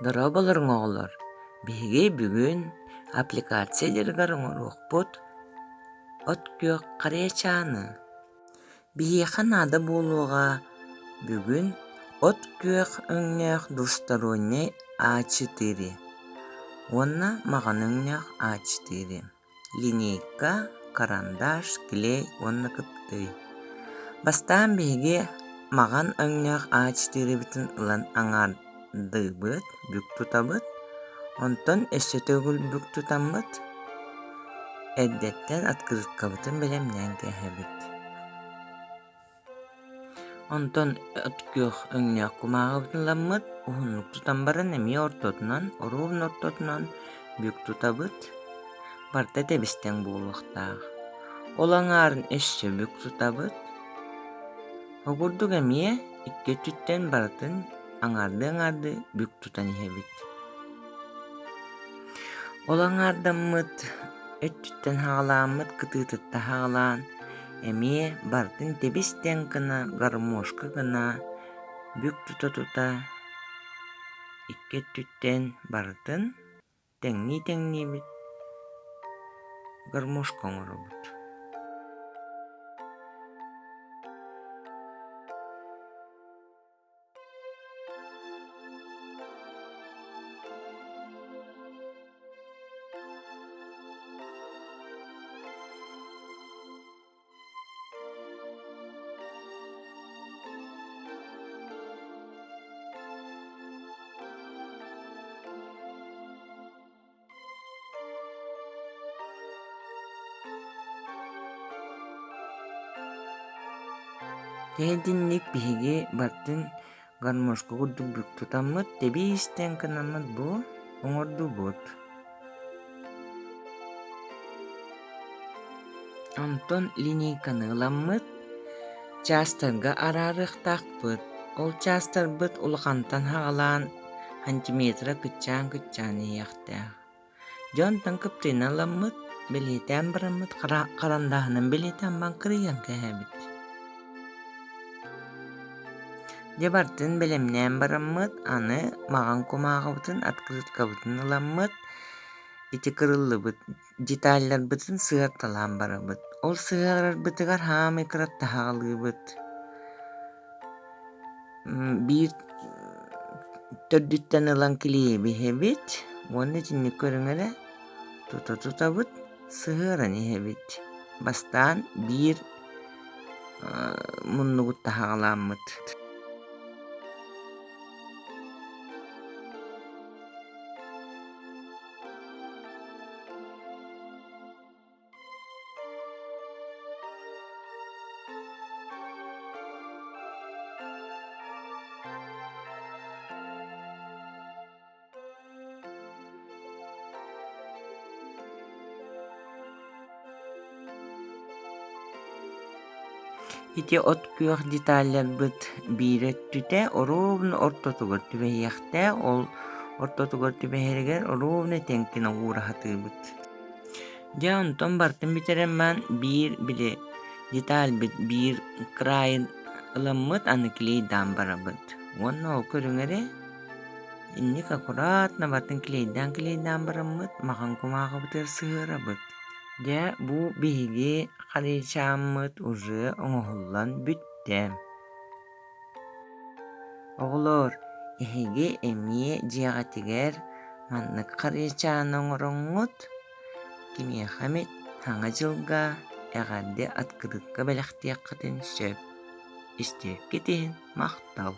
Дорооболоруҥ оҕолор, биһиги бүгүн аппликация дьарыгар оҥоруохпут от күөх харыйачааны. Биһиэхэ наада буолуоҕа бүгүн от күөх өҥнөөх двусторонняй А4 уонна маҕан өҥнөөх А4. Линейка, карандаш, клей уонна кыптый. Бастаан биһиги маҕан өҥнөөх А4-бытын ылан аҥаардыыбыт, бүк тутабыт, онтон өссө төгүл бүк тутаммыт, эрдэттэн открыткабытын бэлэмнээн кээһэбит. Онтон от күөх өҥнөөх кумааҕыбытын ыламмыт, уһуннук тутан баран эмиэ ортотунан, оруобуна ортотунан бүк тутабыт, барыта тэбис-тэҥ буолуохтаах. Ол аҥаарын өссө бүк тутабыт. Ол курдук эмиэ икки өттүттэн барытын аҥаардыы-аҥаардыы бүк тутан иһэбит. Ол аҥаардаммыт өттүттэн саҕалааммыт кытыытыттан саҕалаан эмиэ барытын тэбис-тэҥ гына гармошка гына бүк тута-тута икки өттүттэн барытын тэҥнии-тэҥниибит гармошка оҥоробут. Дьэ итинник биһиги барытын гармошка курдук бүк тутаммыт, тэбиистэн гынаммыт бу оҥордубут. Онтон линейканы ыламмыт, чаастарга араарыахтаахпыт. Ол чаастарбыт улахантан саҕалаан сантиметра кыччаан-кыччаан иһиэхтээх. Дьэ онтон кыптыыны ыламмыт, бэлиэтээн бараммыт харандааһынан бэлиэтээн баран кырыйан кээһэбит. Дьэ барытын бэлэмнээн бараммыт, аны маҕан кумааҕыбытын, открыткабытын ыламмыт, ити кырыллыбыт деталларбытын сыһыарталаан барабыт. Ол сыһыарарбытыгар хаамай кыратта саҕалыыбыт. Биир төрдүттэн ылан килиэйэбиһэбит уонна итинник көрүҥ эрэ тута тутабыт, сыһыаран иһэбит. Бастаан биир муннугут таһаҕалааммыт. Ити от күөх деталларбыт биир өттүтэ оруобуна ортотугар түбэһиэхтээх, ол ортотугар түбэһэригэр оруобуна тэҥкин оҕуура сатыыбыт. Дьэ онтон барытын бүтэрэн баран биир били детальбыт биир крайын ыламмыт аны клейдаан барабыт уонна ол көрүҥ эрэ инник аккуратно барытын клейдаан-клейдаан бараммыт маҕан кумааҕыбытыгар сыһыарабыт. Дьэ бу биһиги харыйачааммыт уже оҥоһуллан бүттэ. Оҕолоор, эһиги эмиэ дьиэҕитигэр маннык харыйачааны оҥороҥҥут, кимиэхэ эмит Саҥа дьылга эҕэрдэ открытка бэлэхтиэххитин сөп. Истиэххит иһин махтал.